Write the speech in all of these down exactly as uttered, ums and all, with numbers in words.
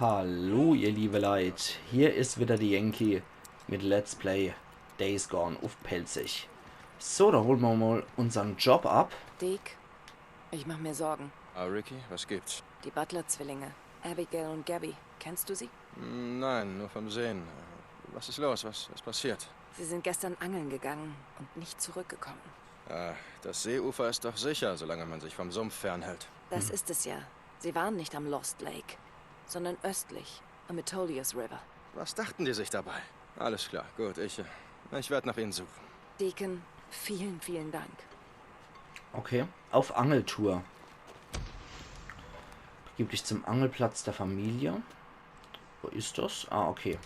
Hallo, ihr liebe Leit. Hier is wieder de Yankee mit Let's Play Days Gone uff Pälzisch. So, dann hole mer mal unsern Job ab. Deek, ich mach mir Sorgen. Ah, Ricky, was gibt's? Die Butler-Zwillinge, Abigail und Gabby. Kennst du sie? Hm, nein, nur vom Sehen. Was ist los? Was ist passiert? Sie sind gestern angeln gegangen und nicht zurückgekommen. Ah, das Seeufer ist doch sicher, solange man sich vom Sumpf fernhält. Das ist es ja. Sie waren nicht am Lost Lake, sondern östlich, am Metolius River. Was dachten die sich dabei? Alles klar, gut, ich, äh, ich werde nach ihnen suchen. Deacon, vielen, vielen Dank. Okay, auf Angeltour. Begib dich zum Angelplatz der Familie. Wo is das? Ah, okay.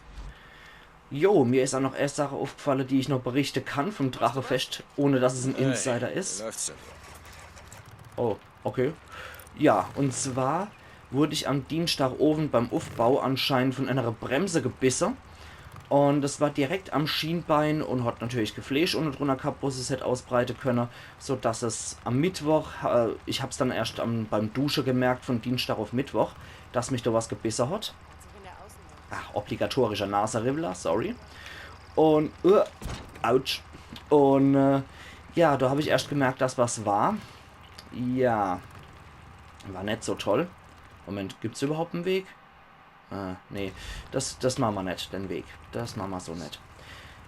Jo, mir is auch noch e Sache uffgefalle, die ich noch berichte kann vom Drachefescht, ohne dass es en Insider is. Läuft's denn? Oh, okay. Ja, und zwar wurde ich am Dienstagowend beim Uffbau anscheinend von einer Bremse gebisse. Und es war direkt am Schienbein und hat natürlich Gefleesch unne drunner gehabt, wo es hätt ausbreite könne, so dass es am Mittwoch, äh, ich hab's dann erst am, beim Dusche gemerkt, von Dienstag auf Mittwoch, dass mich da was gebisse hat. Ach, obligatorischer Naseriwwler, sorry. Und, äh, ouch. Und, äh, ja, da hab ich erst gemerkt, dass was war. Ja, war net so toll. Moment, gibt's überhaupt en Weg? Äh, nee, das, das mache mer net, den Weg. Das mache mer so net.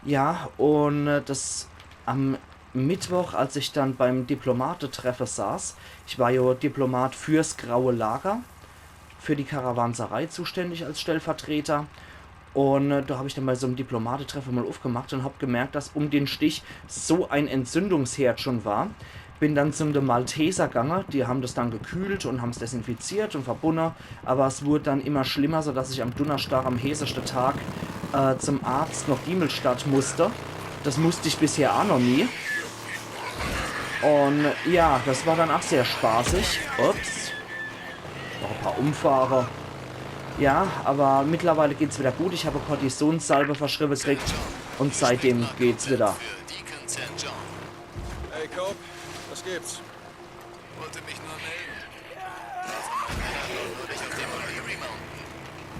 Ja, und, äh, das am Mittwoch, als ich dann beim Diplomatetreffe saß, ich war jo Diplomat fürs Graue Lager, für die Karawanserei zuständig als Stellvertreter. Und, äh, da hab ich dann bei so em Diplomatetreffe mal uffgemacht und hab gemerkt, dass um den Stich so ein Entzündungsherd schon war. Bin dann zum de Malteser gange, die haben das dann gekühlt und haben's desinfiziert und verbunne, aber es wurde dann immer schlimmer, so dass ich am Dunnerstag, am heßeste Tag, äh, zum Arzt nach Diemelstadt musste. Das musste ich bisher auch noch nie. Und ja, das war dann auch sehr spaßig. Ups. Noch ein paar Umfahre. Ja, aber mittlerweile geht's wieder gut. Ich habe Kortisonsalbe verschrieben gekriegt und seitdem geht's wieder. Hey, Cope, was gibt's? Wollte mich nur melden. War von meinem Landlord neulich auf dem Mulberry Mountain.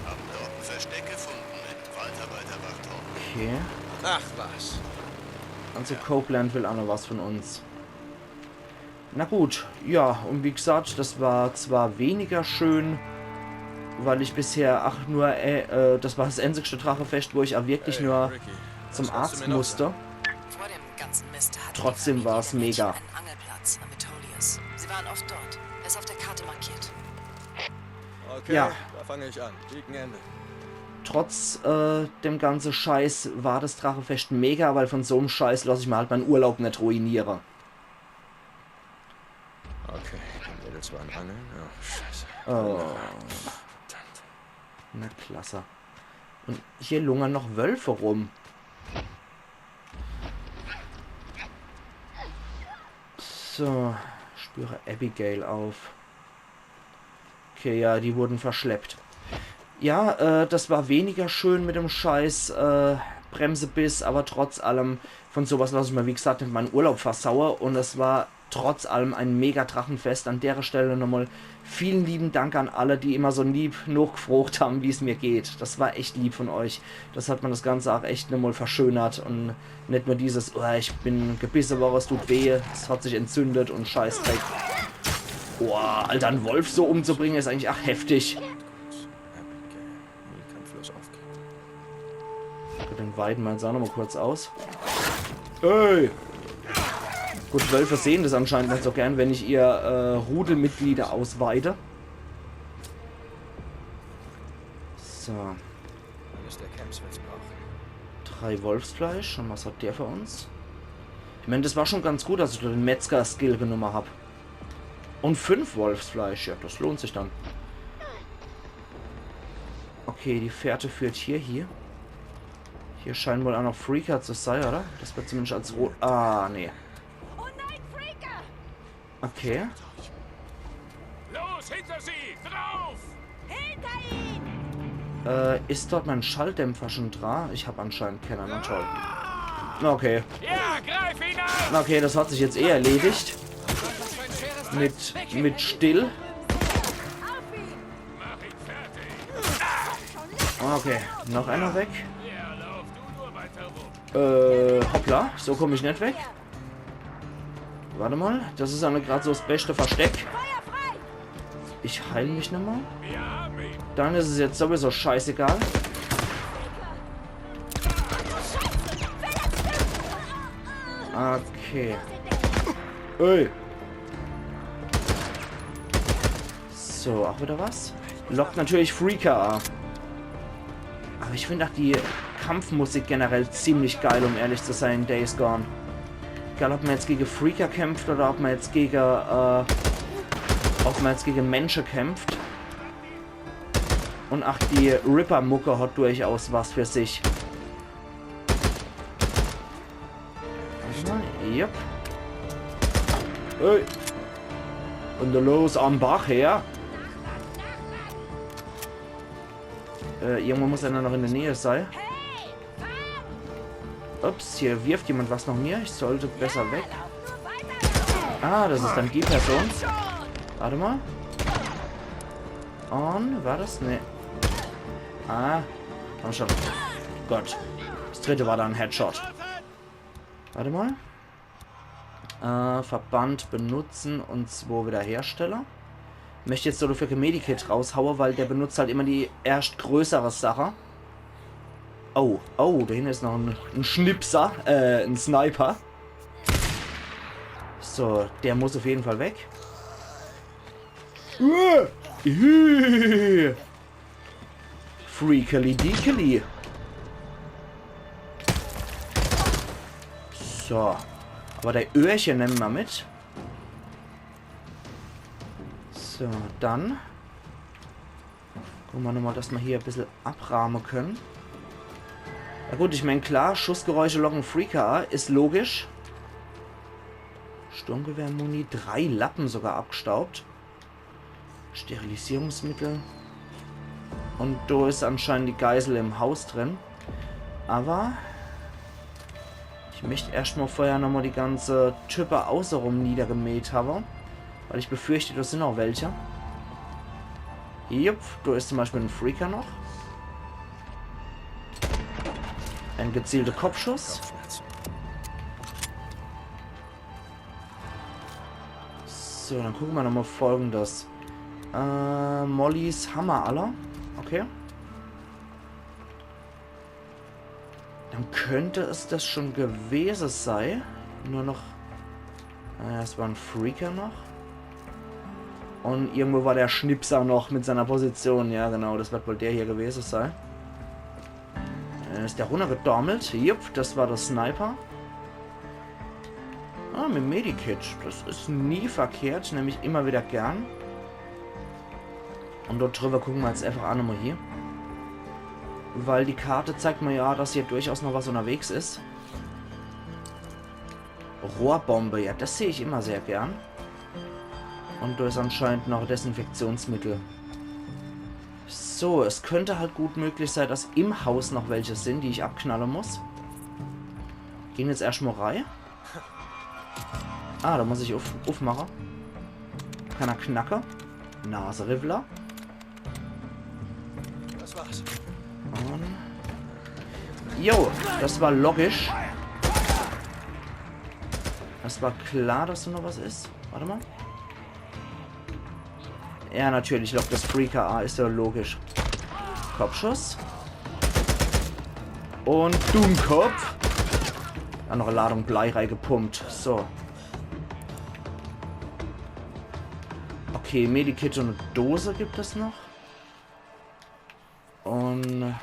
Haben dort ein Versteck gefunden, mit einem Waldarbeiterwachturm. Okay. Ach was. Also Copeland will auch noch was von uns. Na gut, ja, und wie gesagt, das war zwar weniger schön, weil ich bisher, ach, nur, äh, äh, das war das einzigste Drachefescht, wo ich auch wirklich nur zum Arzt musste. Vor dem ganzen Mist hatte Trotzdem die war's Familie der mega. Menschen einen Angelplatz am Metolius. Sie waren oft dort. Er ist auf der Karte markiert. Okay, Ja. Da fange ich an. Deacon Ende. Trotz äh, dem ganzen Scheiß war das Drachefescht mega, weil von so em Scheiß lass ich mir halt meinen Urlaub net ruiniere. Okay, die Mädels waren angeln. Oh, scheiße. Oh, Verdammt. Na klasse. Und hier lungern noch Wölfe rum. So, spüre Abigail auf. Okay, ja, die wurden verschleppt. Ja, äh, das war weniger schön mit dem Scheiß äh, Bremsebiss, aber trotz allem von sowas lass ich mir, wie gesagt, net meinen Urlaub versaue. Und es war trotz allem ein mega Drachenfest. An dere Stelle nochmal vielen lieben Dank an alle, die immer so lieb nachgefrocht haben, wie es mir geht. Das war echt lieb von euch. Das hat mir das Ganze auch echt nochmal verschönert und net nur dieses, oh, ich bin gebisse worden, es tut weh, es hat sich entzündet und Scheißdreck. Boah, Alter, en Wolf so umzubringen ist eigentlich auch heftig. Abigail, nie Kampflos aufgeben. Gut, den weiden wir uns auch nochmal kurz aus. Hey! Gut, Wölfe sehen das anscheinend net so gern, wenn ich ihr äh, Rudelmitglieder ausweide. So, Eines der Camps wird's brauchen. drei Wolfsfleisch. Und was hat der für uns? Ich meine, das war schon ganz gut, dass ich den Metzger-Skill genommen hab. Und fünf Wolfsfleisch, ja, das lohnt sich dann. Okay, die Fährte führt hier, hier. Hier scheinen wohl auch noch Freaker zu sein, oder? Das wird zumindest als rot. Ah, nee. Oh nein, Freaker! Okay. Los, hinter sie! Drauf! Hinter ihn! Äh, ist dort mein Schalldämpfer schon dran? Ich hab anscheinend keiner. Na toll. Na okay. Ja, greif ihn an! Na okay, das hat sich jetzt eh erledigt. Mit, mit Still. Mach ihn fertig! Okay, noch einer weg. Äh, hoppla, so komm ich net weg. Wart emol, das is jo grad so das beschte Versteck. Ich heil mich nochmol. Dann is es jetzt sowieso scheißegal. Okay. Ey. So, auch wieder was? Lockt natürlich Freaker a. Aber ich find auch die Kampfmusik generell ziemlich geil, um ehrlich zu sein, in Days Gone. Egal, ob man jetzt gegen Freaker kämpft oder ob man jetzt gegen, äh, ob man jetzt gegen Menschen kämpft. Und auch die Ripper-Mucke hat durchaus was für sich. Wart emol. Jupp. Hey. Und los am Bach her. Äh, irgendwo muss einer noch in der Nähe sein. Ups, hier wirft jemand was nach mir. Ich sollte besser weg. Ah, das is dann die Person. Wart emol. Und war das? Nee. Ah, komm schon. Gott. Das dritte war dann Headshot. Wart emol. Äh, Verband benutzen und zwo wiederherstelle. Möcht jetzt so dafür Medikit raushaue, weil der benutzt halt immer die erscht größere Sache. Oh, oh, da hinten is noch ein, ein Schnipser, äh, ein Sniper. So, der muss auf jeden Fall weg. Uah! Uah! Freakily deakily. So. Aber der Öhrchen nemme mer mit. So, dann gucke mer nochmol, dass mer hier e bissel abrahme können. Na gut, ich mein, klar, Schussgeräusche locken Freaker a, is logisch. Sturmgewehr-Muni, drei Lappen sogar abgestaubt. Sterilisierungsmittel. Und do is anscheinend die Geisel im Haus drin. Aber ich möcht erscht mol vorher nochmol die ganze Type außerum niedergemäht habe. Weil ich befürchte, do sind noch welche. Jupp, do is zum Beispiel ein Freaker noch. Ein gezielter Kopfschuss. So, dann gucke mer nochmol Folgendes. Äh, Mollys hammer alle. Okay. Dann könnt es das schon gewese sei. Nur noch. Äh, es war ein Freaker noch. Und irgendwo war der Schnipser noch mit seiner Position. Ja, genau, das wird wohl der hier gewese sei. Äh, is der runnergedormelt? Jupp, das war der Sniper. Ah, mit Medikit. Das is nie verkehrt, nemm ich immer wieder gern. Und dort drüber gucke mer jetzt einfach a nochmol hier. Weil die Karte zeigt mer ja, dass hier durchaus noch was unterwegs is. Rohrbombe, ja, das seh ich immer sehr gern. Und do is anscheinend noch Desinfektionsmittel. So, es könnte halt gut möglich sei, dass im Haus noch welche sind, die ich abknalle muss. Gehn jetzt erscht mol rei. Ah, do muss ich uff-, uffmache. Kann er knacke. Naseriffler. Das war's. Und jo, das war logisch. Das war klar, dass do noch was is. Wart emol. Ja, natürlich lockt das Freaker a, is ja logisch. Kopfschuss. Und Dummkopf. Dann noch e Ladung Blei reigepumpt. So. Okay, Medikit und e Dose gibt es noch. Und... Ja,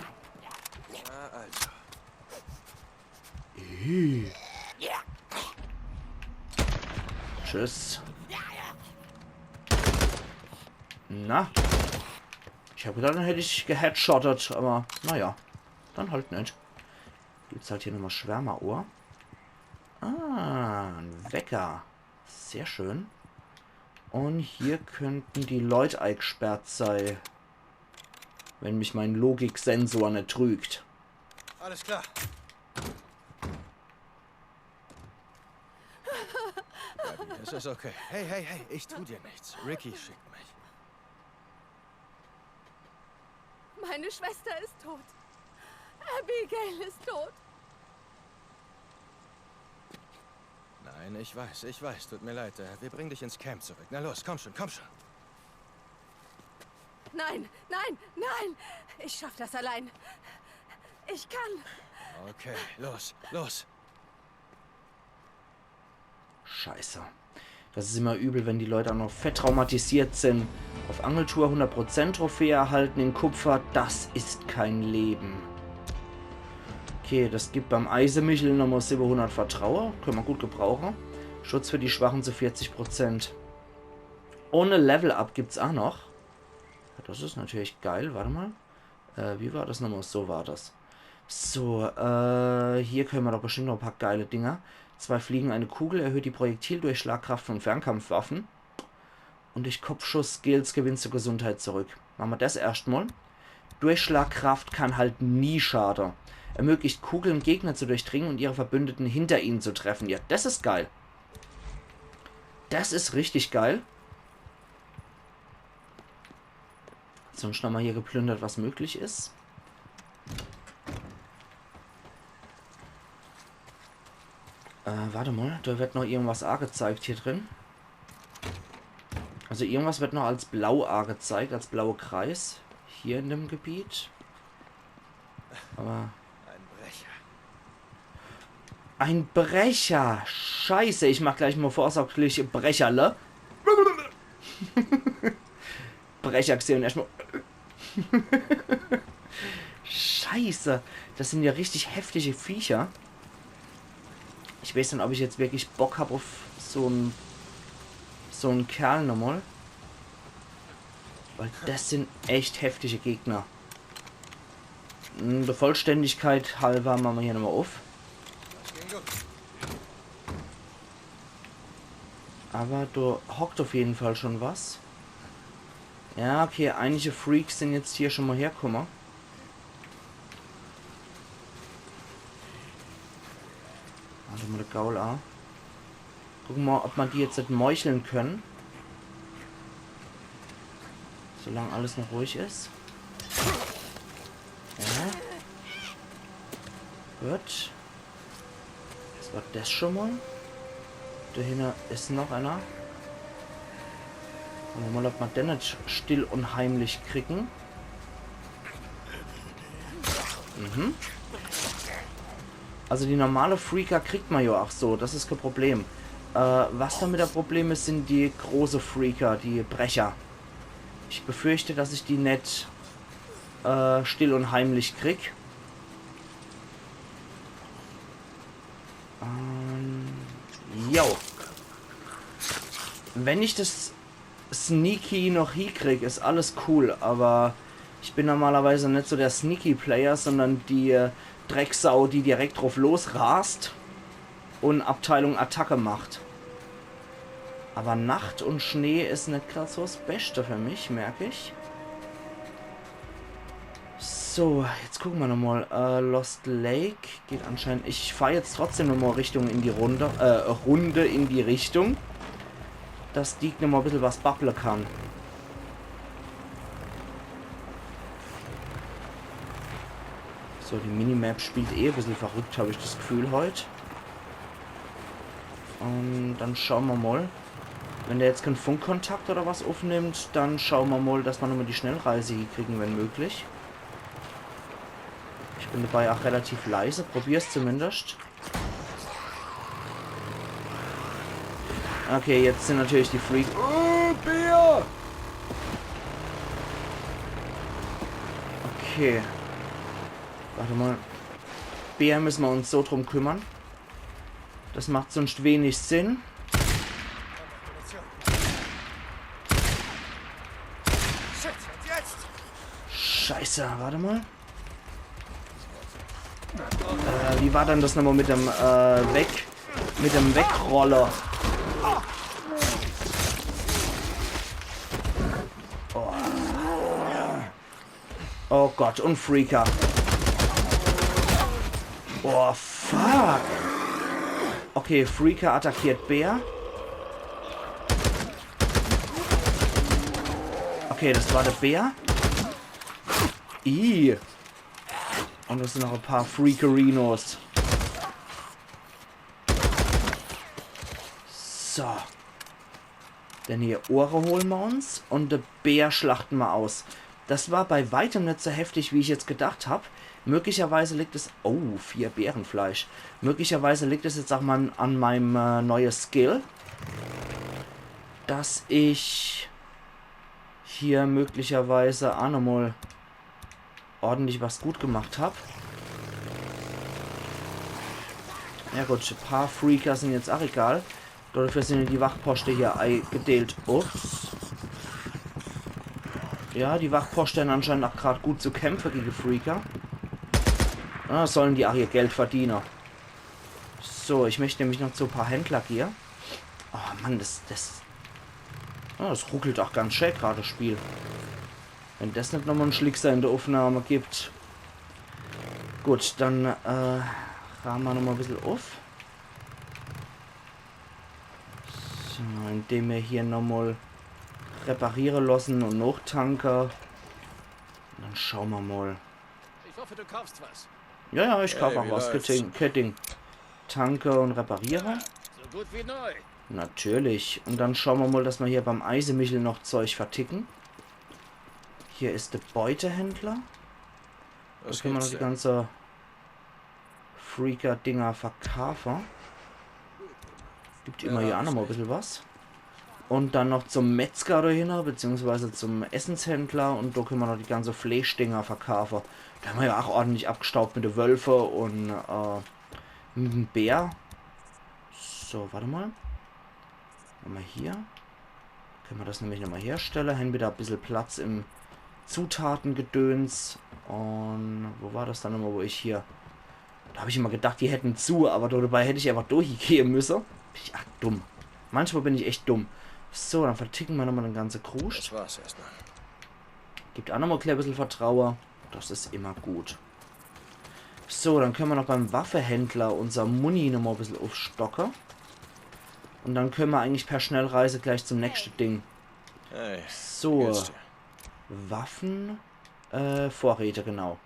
also. Ih. Tschüss. Na? Ich hab gedacht, dann hätt ich geheadshottet, aber naja. Dann halt net. Gibt's halt hier nochmol Schwärmerohr. Ah, ein Wecker. Sehr schön. Und hier könnten die Leut eigsperrt sei. Wenn mich mein Logiksensor net trügt. Alles klar. Gabby, es ist okay. Hey, hey, hey, ich tu dir nichts. Ricky schickt mich. Meine Schwester ist tot. Abigail ist tot. Nein, ich weiß, ich weiß. Tut mir leid. Äh, wir bringen dich ins Camp zurück. Na los, komm schon, komm schon. Nein, nein, nein! Ich schaff das allein. Ich kann. Okay, los, los. Scheiße. Das is immer übel, wenn die Leut ach noch fett traumatisiert sin. Auf Angeltour hundert Prozent Trophäe erhalten in Kupfer. Das is kein Leben. Okay, das gibt beim Eisemichel nochmal siwwehundert Vertraue. Könne mer gut gebrauche. Schutz für die Schwachen zu vierzig Prozent. Ohne Level-Up gibt's ach noch. Ja, das is natürlich geil. Wart mal. Äh, wie war das nochmal? So war das. So, äh, hier könne mer doch bestimmt noch e paar geile Dinger. Zwei Fliegen, eine Kugel, erhöht die Projektildurchschlagkraft von Fernkampfwaffen. Und durch Kopfschuss-Skills gewinnst du Gesundheit zurück. Mache mer das erscht mal. Durchschlagkraft kann halt nie schade. Ermöglicht Kugeln Gegner zu durchdringen und ihre Verbündeten hinter ihnen zu treffen. Ja, das is geil. Das is richtig geil. Sonst nochmal hier geplündert, was möglich is. Äh, wart mal, da wird noch irgendwas agezeigt hier drin. Also irgendwas wird noch als blau agezeigt, als blaue Kreis. Hier in dem Gebiet. Aber ein Brecher. Ein Brecher. Scheiße, ich mach gleich mal vorsorglich Brecherle. Brecher gesehen und erscht mal. Scheiße, das sin ja richtig heftige Viecher. Ich weiß net, ob ich jetzt wirklich Bock hab auf so en, so en Kerl nochmal. Weil das sin echt heftige Gegner. Hm, der Vollständigkeit halber mache mer hier nochmal auf. Aber da hockt auf jeden Fall schon was. Ja, okay, einige Freaks sin jetzt hier schon mal herkumme. Wart mal, der Gaul a. Gucke mer, ob mer die jetzt net meuchle könne. Solang alles noch ruhig is. Ja. Gut. Das war das schon mal. Dahinne is noch einer. Gucke mer mal, ob mer den net still und heimlich kriegen. Mhm. Also die normale Freaker kriegt mer ja ach so, das is kein Problem. Äh, was damit das Problem is, sin die große Freaker, die Brecher. Ich befürchte, dass ich die net, äh, still und heimlich krieg. Ähm, jo. Wenn ich das sneaky noch hiekrieg, is alles cool, aber ich bin normalerweise net so der sneaky Player, sondern die, äh, Drecksau, die direkt drauf losrast und Abteilung Attacke macht. Aber Nacht und Schnee is net grad so das Beste für mich, merk ich. So, jetzt gucke mer nochmal. Äh, Lost Lake geht anscheinend. Ich fahr jetzt trotzdem nochmal Richtung in die Runde, äh, Runde in die Richtung, dass Deek nochmal e bissel was babble kann. So, die Minimap spielt eh e bissel verrückt, hab ich das Gefühl heut. Und dann schaue mer mal. Wenn der jetzt kein Funkkontakt oder was aufnimmt, dann schaue mer mal, dass mer nochmal die Schnellreise hiekriegen, wenn möglich. Ich bin dabei auch relativ leise, probier's zumindest. Okay, jetzt sin natürlich die Freak-, oh, Bär! Okay. Wart mal. Bär müsse mer uns so drum kümmern. Das macht sonst wenig Sinn. Scheiße, wart mal. Äh, wie war dann das nochmal mit dem, äh, Weg-, mit dem Wegroller? Oh. Oh Gott, und Freaker. Oh, fuck. Okay, Freaker attackiert Bär. Okay, das war der Bär. Ih. Und das sind noch ein paar Freakerinos. So. Denn hier Ohre holen wir uns und de Bär schlachten wir aus. Das war bei weitem nicht so heftig, wie ich jetzt gedacht hab. Möglicherweise liegt es... Oh, vier Bärenfleisch. Möglicherweise liegt es jetzt auch mal an meinem äh, neuen Skill, dass ich hier möglicherweise auch nochmal ordentlich was gut gemacht hab. Ja gut, ein paar Freaker sind jetzt auch egal. Dafür sind die Wachposte hier eingedeelt. Ups. Ja, die Wachposte sind anscheinend auch gerade gut zu kämpfen gegen Freaker. Ah, sollen die auch ihr Geld verdienen. So, ich möchte nämlich noch zu ein paar Händler gehen. Oh Mann, das, das, oh, das ruckelt auch ganz schön gerade, das Spiel. Wenn das nicht nochmal einen Schlickser in der Aufnahme gibt. Gut, dann äh, rahmen wir nochmal ein bisschen auf. So, indem wir hier nochmal reparieren lassen und noch tanken. Dann schauen wir mal. Ich hoffe, du kaufst was. Ja, ja, ich kaufe Hey, auch wie was. läuft's? Ketting, Ketting. Tanke und repariere. So gut wie neu. Natürlich. Und dann schauen wir mal, dass wir hier beim Eisemichel noch Zeug verticken. Hier ist der Beutehändler. Da Was können wir noch gibt's die denn? Ganze Freaker-Dinger verkaufen. Gibt immer Ja, hier auch nochmal ein bisschen was. Und dann noch zum Metzger dahinter, beziehungsweise zum Essenshändler. Und da können wir noch die ganze Fleischdinger verkaufen. Da haben wir ja auch ordentlich abgestaubt mit den Wölfen und äh, mit dem Bär. So, warte mal. Nochmal hier. Können wir das nämlich nochmal herstellen. Haben wieder ein bisschen Platz im Zutatenbedöns. Und wo war das dann nochmal, wo ich hier... Da habe ich immer gedacht, die hätten zu, aber dabei hätte ich einfach durchgehen müssen. Bin ich ach dumm. Manchmal bin ich echt dumm. So, dann verticken wir nochmal den ganzen Kruscht. Das war's erstmal. Gibt auch nochmal ein klein bisschen Vertrauen. Das ist immer gut. So, dann können wir noch beim Waffehändler unser Muni nochmal ein bisschen aufstocken. Und dann können wir eigentlich per Schnellreise gleich zum nächsten Ding. Hey, So, geht's dir? Waffen, äh, Vorräte, genau.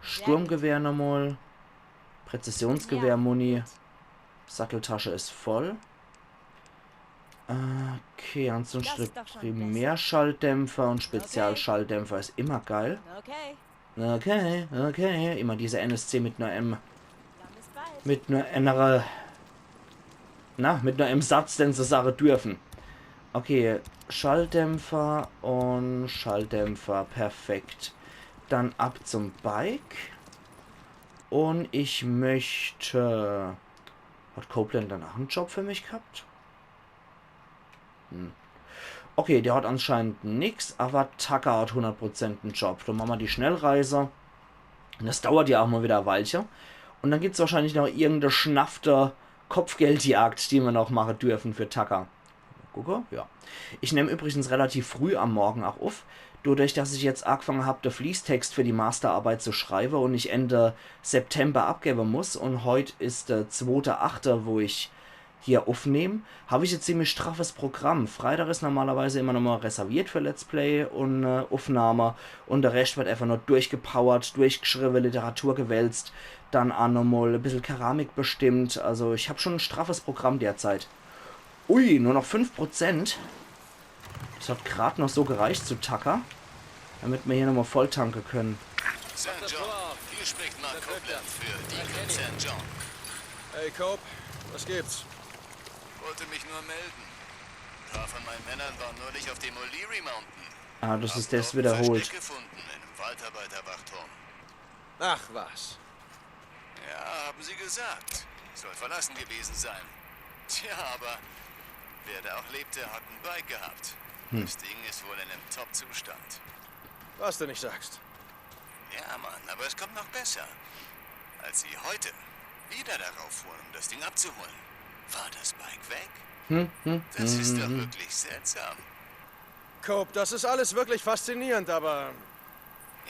Sturmgewehr nochmal. Präzisionsgewehr, Muni. Satteltasche ist voll. Okay, ansonsten Das ist doch schon Primärschalldämpfer und Spezialschalldämpfer ist immer geil. Okay, Okay, okay. Immer diese N S C mit einer M, dann bis bald. mit einer, einer, na, mit einer M Satz, den sie sagen dürfen. Okay, Schalldämpfer und Schalldämpfer, perfekt. Dann ab zum Bike. Und ich möchte... Hat Copeland danach einen Job für mich gehabt? Hm. Okay, der hat anscheinend nix, aber Tucker hat hundert Prozent einen Job. Dann machen wir die Schnellreise. Und das dauert ja auch mal wieder ein Weilchen. Und dann gibt's wahrscheinlich noch irgendeine schnaffte Kopfgeldjagd, die wir noch machen dürfen für Tucker. Gucke, ja. Ich nehme übrigens relativ früh am Morgen auch auf. Dadurch, dass ich jetzt angefangen habe, den Fließtext für die Masterarbeit zu schreiben und ich Ende September abgeben muss und heute ist der zweite achte, wo ich hier aufnehme, habe ich ein ziemlich straffes Programm. Freitag ist normalerweise immer nochmal reserviert für Let's Play und äh, Aufnahme und der Rest wird einfach nur durchgepowert, durchgeschrieben, Literatur gewälzt, dann auch nochmal ein bisschen Keramik bestimmt. Also ich habe schon ein straffes Programm derzeit. Ui, nur noch fünf Prozent. Das hat gerade noch so gereicht zu Tucker, damit wir hier nochmal volltanken können. Saint John. Hier spricht Mark Copeland für Deacon Saint John. Hey Cope, was gibt's? Wollte mich nur melden. Ein paar von meinen Männern waren neulich auf dem O'Leary Mountain. Ah, das ist Haben das dort ein wiederholt. Versteck gefunden in einem Waldarbeiterwachturm. Ach was. Ja, haben sie gesagt. Soll verlassen gewesen sein. Tja, aber wer da auch lebte, hat ein Bike gehabt. Das Ding ist wohl in einem Top-Zustand. Was du nicht sagst. Ja, Mann, aber es kommt noch besser. Als sie heute wieder darauf fuhren, um das Ding abzuholen, war das Bike weg. Hm, hm, Das ist doch hm. Wirklich seltsam. Cope, das ist alles wirklich faszinierend, aber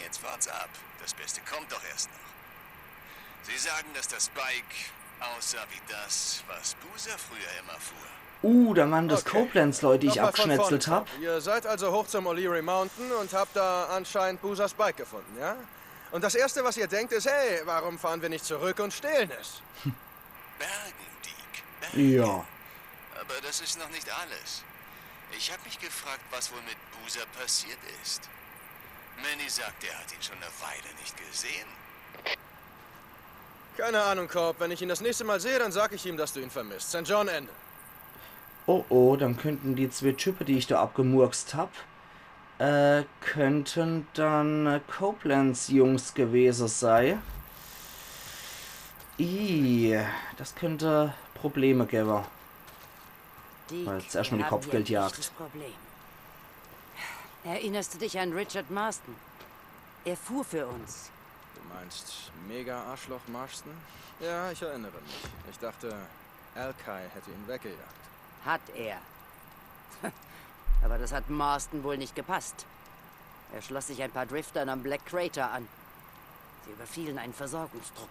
Jetzt wart's ab. Das Beste kommt doch erst noch. Sie sagen, dass das Bike aussah wie das, was Boozer früher immer fuhr. Uh, da waren das Okay. Copelands Leute, die ich Nochmal von vorne, abgeschnetzelt hab. Cope. Ihr seid also hoch zum O'Leary Mountain und habt da anscheinend Boozers Bike gefunden, ja? Und das Erste, was ihr denkt, ist: Hey, warum fahren wir nicht zurück und stehlen es? Bergen, Deke. Bergen. Ja. Aber das ist noch nicht alles. Ich habe mich gefragt, was wohl mit Boozer passiert ist. Manny sagt, er hat ihn schon eine Weile nicht gesehen. Keine Ahnung, Corp. Wenn ich ihn das nächste Mal sehe, dann sag ich ihm, dass du ihn vermisst. Saint John, Ende. Oh oh, dann könnten die zwee Type, die ich do abgemurkst hab, äh, könnten dann äh, Copelands Jungs gewese sei. Ih, das könnte Probleme gewwe. Deke, Jetzt erstmal die wir haben hier ein Kopfgeldjagd. echtes Problem. Erinnerst du dich an Richard Marston? Er fuhr für uns. Du meinst Mega-Arschloch Marston? Ja, ich erinnere mich. Ich dachte, Alki hätte ihn weggejagt. Hat er. Aber das hat Marston wohl nicht gepasst. Er schloss sich ein paar Driftern am Black Crater an. Sie überfielen einen Versorgungstrupp.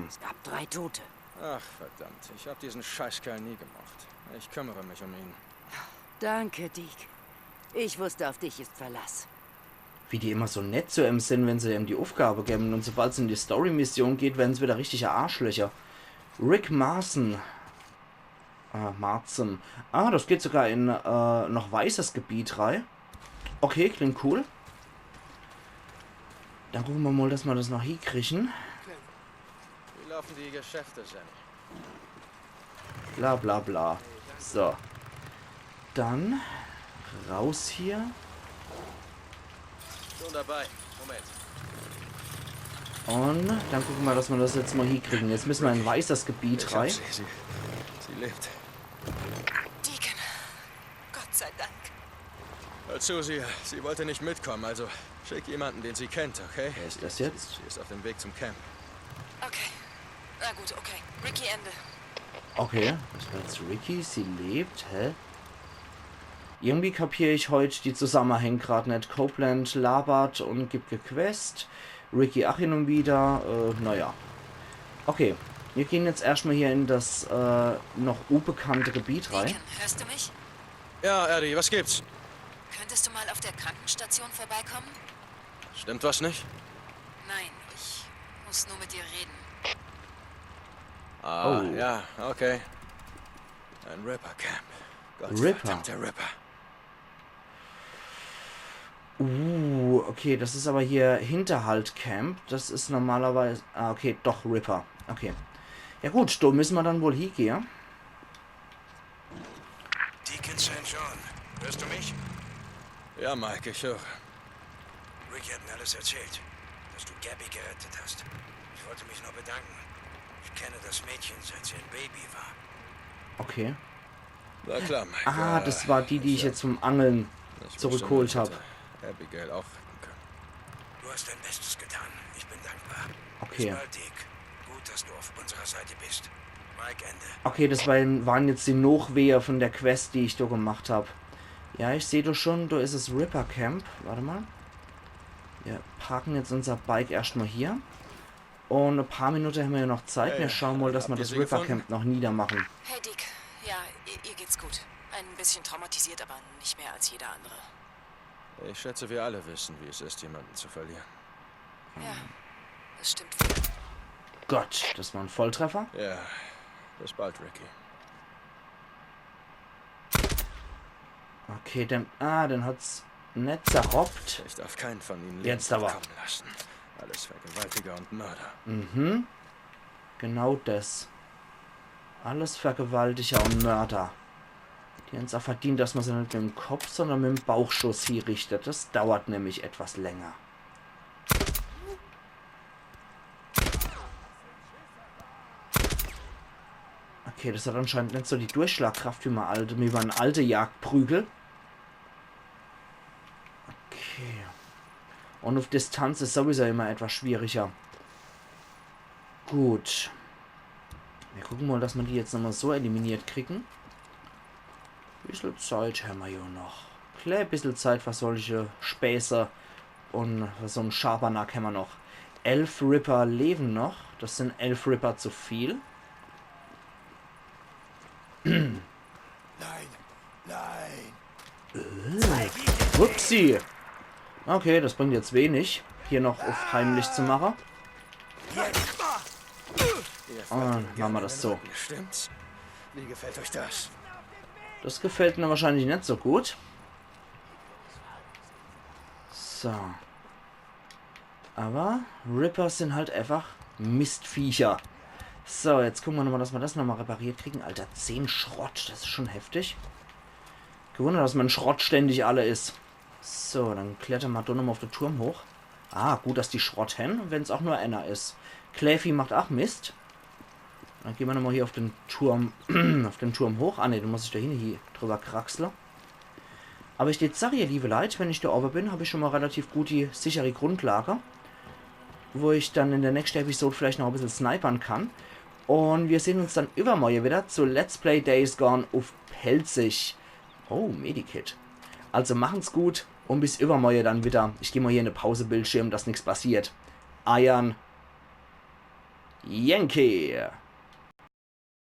Es gab drei Tote. Ach, verdammt. Ich hab diesen Scheißkerl nie gemocht. Ich kümmere mich um ihn. Danke, Deke. Ich wusste, auf dich ist Verlass. Wie die immer so nett zu em sin, wenn se em die Aufgabe gewwe. Und sobald's in die Story-Mission geht, werden's wieder richtige Arschlöcher. Rick Marston. Äh, Marston. Ah, das geht sogar in äh, noch weißes Gebiet rei. Okay, klingt cool. Dann gucke mer mal, dass mer das noch hiekriechen. Wie laufen die Geschäfte, Sammy? Bla bla bla. So. Dann raus hier. Schon dabei. Moment. Und dann gucke mer, dass mer das jetzt mal hiekriegen. Jetzt müsse mer in weißes Gebiet Ich hab rei. Sie, sie, sie lebt. Deacon. Gott sei Dank. Hör zu, sie, sie wollte nicht mitkommen, also schick jemanden, den sie kennt, okay? Wer ist das jetzt? Sie ist auf dem Weg zum Camp. Okay. Na gut, okay. Ricky, Ende. Okay, das war jetzt Ricky, sie lebt, hä? Irgendwie kapier ich heut die Zusammenhänge grad net. Copeland labert und gibt Quest. Ricky ach hin und wieder. Äh, naja. Okay, wir gehen jetzt erstmal hier in das äh, noch unbekannte Gebiet rein. Deacon, hörst du mich? Ja, Eddie, was gibt's? Könntest du mal auf der Krankenstation vorbeikommen? Stimmt was nicht? Nein, ich muss nur mit dir reden. Ah, Oh. Ja, okay. Ein Ripper-Camp. Ripper. Gottverdammter Ripper. Uh, okay, das ist aber hier Hinterhalt-Camp. Das ist normalerweise. Ah, okay, doch, Ripper. Okay. Ja gut, da müssen wir dann wohl hingehen. Deacon Saint John, hörst du mich? Ja, Mike, ich höre. Ricky hat mir alles erzählt, dass du Gabby gerettet hast. Ich wollte mich nur bedanken. Ich kenne das Mädchen, seit sie ein Baby war. Okay. Na klar, Mike. Ah, äh, das war die, die ich jetzt vom Angeln ich wüsste zurückgeholt nur, hab. Ich hätte Abigail auch retten können. Du hast dein Bestes getan. Ich bin dankbar. Okay. Bis bald, Deek. Gut, dass du auf unserer Seite bist. Mike, Ende. Okay, das waren, waren jetzt die Nachwehen von der Quest, die ich da gemacht hab. Ja, ich seh doch schon, da ist es Ripper Camp. Warte mal. Wir parken jetzt unser Bike erstmal hier. Und ein paar Minuten haben wir ja noch Zeit. Wir Hey, schauen mal, dass habt wir ihr das sie Ripper gefunden? Camp noch niedermachen. Hey, Deek. Ja, ihr, ihr geht's gut. Ein bisschen traumatisiert, aber nicht mehr als jeder andere. Ich schätze, wir alle wissen, wie es ist, jemanden zu verlieren. Ja, das stimmt. Gott, das war ein Volltreffer. Ja, bis bald, Ricky. Okay, den, ah, den hat's net zerroppt. Ich darf keinen von ihnen Jetzt lebend aber. Kommen lassen. Alles Vergewaltiger und Mörder. Mhm. Genau das. Alles Vergewaltiger und Mörder. Die haben's auch verdient, dass man sie nicht mit dem Kopf, sondern mit dem Bauchschuss hinrichtet. Das dauert nämlich etwas länger. Okay, das hat anscheinend nicht so die Durchschlagkraft wie man alte, wie man alte Jagdprügel. Okay. Und auf Distanz ist sowieso immer etwas schwieriger. Gut. Wir gucken mal, dass wir die jetzt nochmal so eliminiert kriegen. Bissel Zeit haben wir ja noch. Klar, bissel Zeit für solche Späße und für so einen Schabernack haben wir noch. Elf Ripper leben noch. Das sind elf Ripper zu viel. Nein, nein. Upsi. Okay, das bringt jetzt wenig. hier noch uff heimlich zu mache. Jetzt. Und mache mer das so. Stimmt's? Wie gefällt euch das? Das gefällt mir wahrscheinlich net so gut. So. Aber Rippers sind halt einfach Mistviecher. So, jetzt gucke mer nochmal, dass mer das nochmal repariert kriegen. Alter, zehn Schrott, das is schon heftig. Kein Wunder, dass mein Schrott ständig alle is. So, dann klettere mer doch nochmal uff de Turm hoch. Ah, gut, dass die Schrott hen, wenn's auch nur einer is. Kläfi macht auch Mist. Dann gehn mer nochmal hier uff den Turm, uff den Turm hoch. Ah ne, do muss ich do hinne hier drüber kraxle. Aber ich deet sage, ihr liebe Leit, wenn ich do owwe bin, hab ich schon mal relativ gut die sichere Grundlage, wo ich dann in der nächsten Episode vielleicht noch e bissel snipern kann. Und wir sehn uns dann übermorje wieder zu Let's Play Days Gone uff Pälzisch. Oh, Medikit. Also machen's gut und bis übermorje dann wieder. Ich geh mal hier in de Pausebildschirm, dass nix passiert. Eiern Yankee.